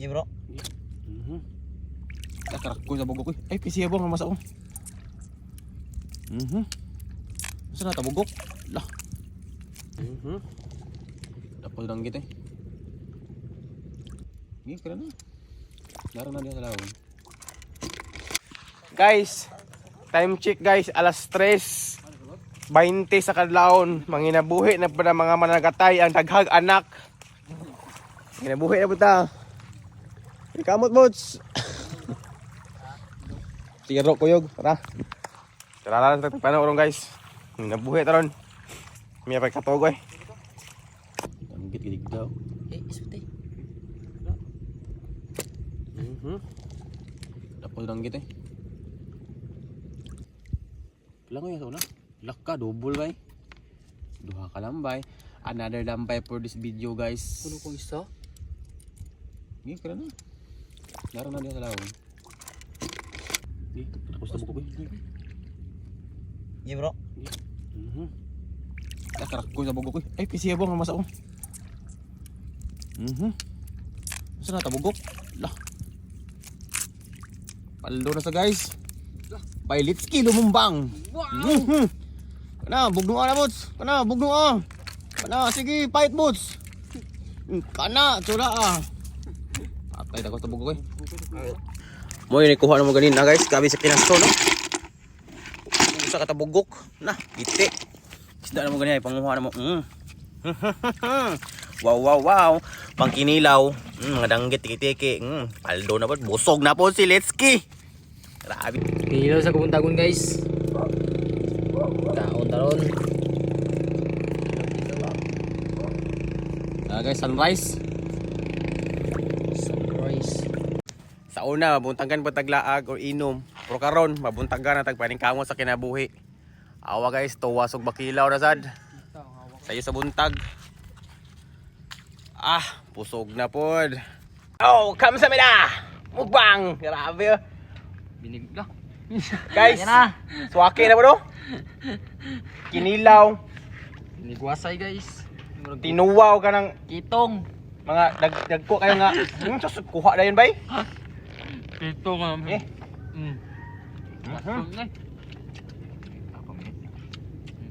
Yeah, bro. Nakarak ko sa bugok ko. Ay, pisiyabo nga masa ko. Saan na tabugok? Lah. Dapol lang kita eh. Hindi, kira na. Laro na diyan sa lawon. Guys, time check guys, alas 3:20 sa kadlawon. Manginabuhi na pa na mga managatay ang daghag anak. Manginabuhi na po ta. Kamot bots. Tiro kuyog, tara. Tara lang sa tagpano orong guys. Nabuhi taron. Miya pa katogo eh. Danggit gidig daw. Eh, isute. Dapol danggit eh. Lang sa una. Laka double bay. Duha ka lambay. Another lambay for this video, guys. Puno ko isa. Hindi, kira na. Laro na diyan sa lawon. Hindi, tapos na buko ko. Yeah, bro. Nakarak ko sa bugok ko. Ay, pisiyabo nga masa ko. Saan na tabugok? Lah. Paldo na sa guys. Pailitski lumumbang. Wow! Kana, bugno na bots. Kana, bugno ah. Kana, sige, fight bots. Kana, tsura ah. Patay na ko sa bugok eh. Mo yun, kuha na mo ganin na guys. Gabi sa kinasto, no? Sa katabugok. Na, iti. Isda na mo ganyan, panguha na mo. Wow, wow, wow. Pangkinilaw. Mga danggit, tiki-tiki. Paldo na po. Busog na po si Letski. Grabe. Kinilaw sa kubuntagon, guys. Kaon taron. Ah, guys, sunrise. Sunrise. Sa una, mabuntagan pa taglaag or inom. Pero karon, mabuntagan na tagpaningkamot sa kinabuhi. Awa guys, tuwa sug bakilaw na sad. Sayo sa buntag. Ah, pusog na pod. Oh, kamsamida. Mukbang. Grabe. Oh. Binig na. Guys, Yan na. suwaki na po no? Kinilaw, Binigwasay, guys. tinuwaw ka ng Kitong. mga dagko kayo nga. Sus, kuha na yun bay. Kitong. Eh. Masol na eh.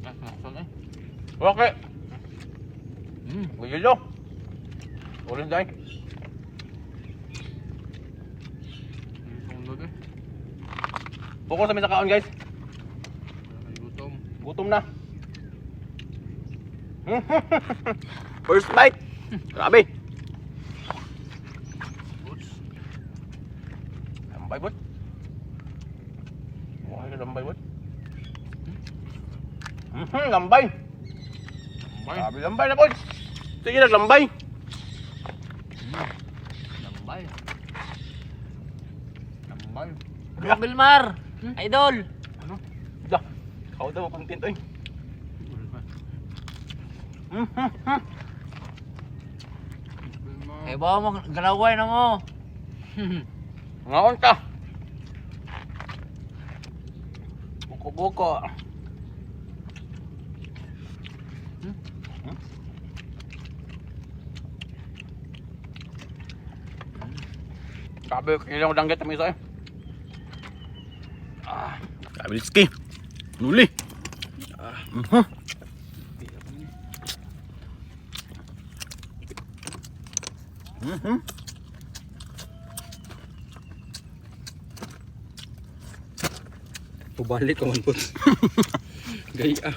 Masol eh. Okay. Gulilo. Ulit dahil. Focus kami sa kaon guys. Gutom. Gutom na. First bite. Grabe. Boots. Lambay bot. Wah, lambay bot. Lambay. Grabe lambay na bot. Sige na lambay. Lambay. Lambay. Wilmar! Idol! Ano? Dah. Kau daw content oy. Eh ba mo galaway na mo. Ngaon ka. Buko-buko. Grabe, kailangan ko danggit ang isa eh. Ah, grabe ski. Nuli. Ah, mhm. Pabalik ka man po. Gaya.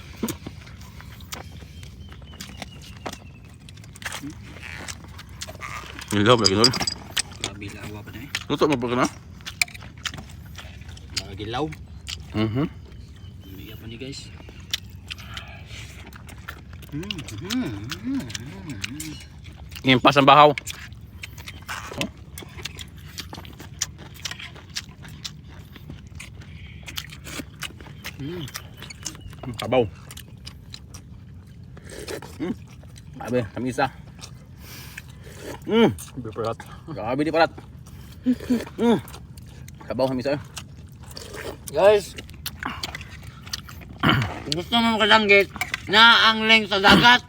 Nilaw, lagi nul. Grabe lawa pa na eh. Luto mo pa ka na? Mga gilaw. Umiya pa ni guys. Impas ang bahaw. Kabaw. Grabe, tamisa. Biparat. Grabe di parat. Kabaw tamisa. Eh. Guys. Kung gusto mo makalanggit, na ang link sa dagat.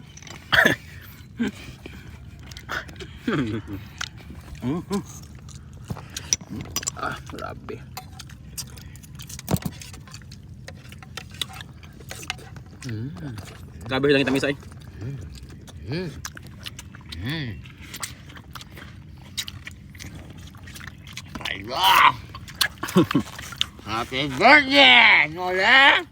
Ah, grabe. Grabe lang itamis ay. Happy birthday, Nola!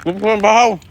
Gusto ng bahaw.